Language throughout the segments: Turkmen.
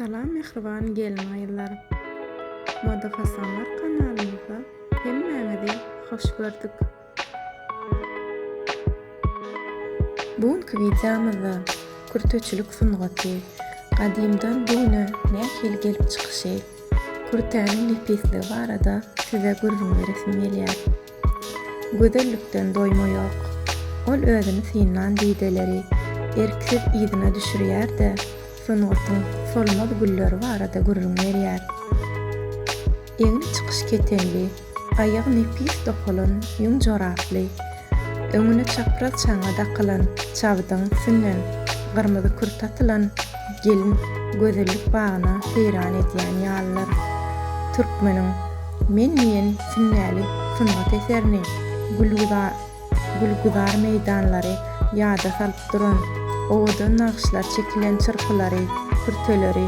Salam mähriban gelin-gyzlar! Moda Fasonlar kanalymyzda hemmäňizi hoş gördük. Bu günki wideomyzda kürteçilik sungaty, gadymdan bu güne nähili gelip çykyşy, kürtäniň nepisligi barada size gürrüň beresim gelýär. Gözellikden doýma ýok. Ol özüni synlan dideleri erksiz yzyna düşürýär-de, sungatyň solmaz gülleri barada gürrüň berýär. Egni çykyş ketenli, aýagy nepis dokalan ýüň joraply, öňüne çapraz çaňa dakylan çabydyň üstünden gyrmyzy kürte atylan gelin gözellik bagyna seýran edýän ýalydyr. Türkmeniň Men diýen sünnäli sungat eserini gülgüzar meýdanlary ýada salyp duran, owadan nagyşlar çekilen çyrpylary, kürteleri,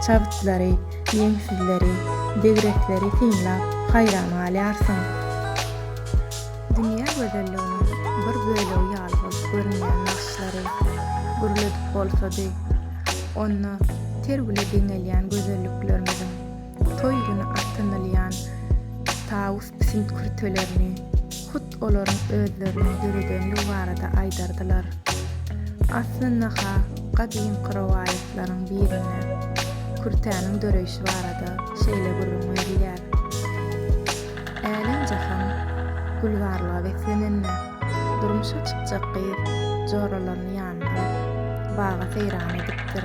çabytlary, ýeňsizleri, begresleri synlap haýran galýarsyň. Dünýä gözelliginiň bir bölegi ýaly bolup görünýän nagyşlary gürledip bolsady, onda ter güle deňelýän gözelliklerimiziň toý güni atynylýan tawus pisint kürtelerini hut olaryň özleriniň döredenligi barada aýdardylar. Aslynda-ha gadymky rowaýatlaryň birinde kürtäniň döreýşi barada şeýle gürrüň berilýär. Älem-jahan gülzarlyga beslenende, durmuşa çykjak gyz joralaryny ýanyna alyp, baga seýran edipdir.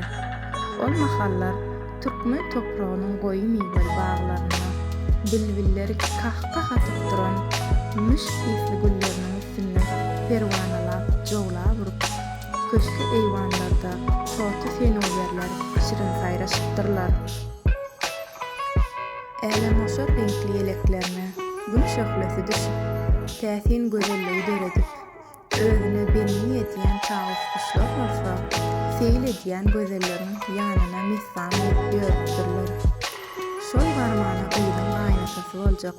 Ol mahallar türkmen topragynyň goýy miweli baglarynda bilbilleri kah-kah atyp duran müşk ysly gülleriniň üstünde perwanalap jowlap urup, köşgi-eýwanlarda toty senuberler şirin saýraşypdyrlar. Älemgoşar reňkli ýeleklerine Gün şöhlesi düşüp, täsin gözelligi döredip, özüne bendi edýän tawus guşlar bolsa, seýil edýän gözelleriň ýanyna messan bolup ýörüpdirler. Şol barmana gyzyň gaýynatasy boljak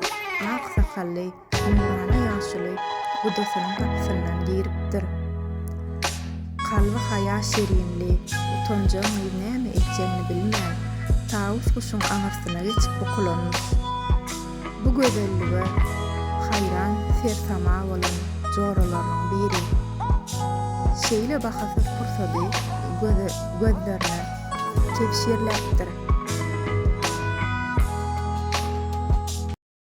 ak sakally Nurana ýaşuly gudasynyň gapysyndan giripdir. Kalby haýa şirinli, utanjaň gyz näme etjegini bilmän, tawus guşuň aňyrsyna geçip bukulanmyş. Bu gözellige haýran sersama bolan joralarynyň biri şeýle bahasyz pursady gözlerine kebşirläpdir.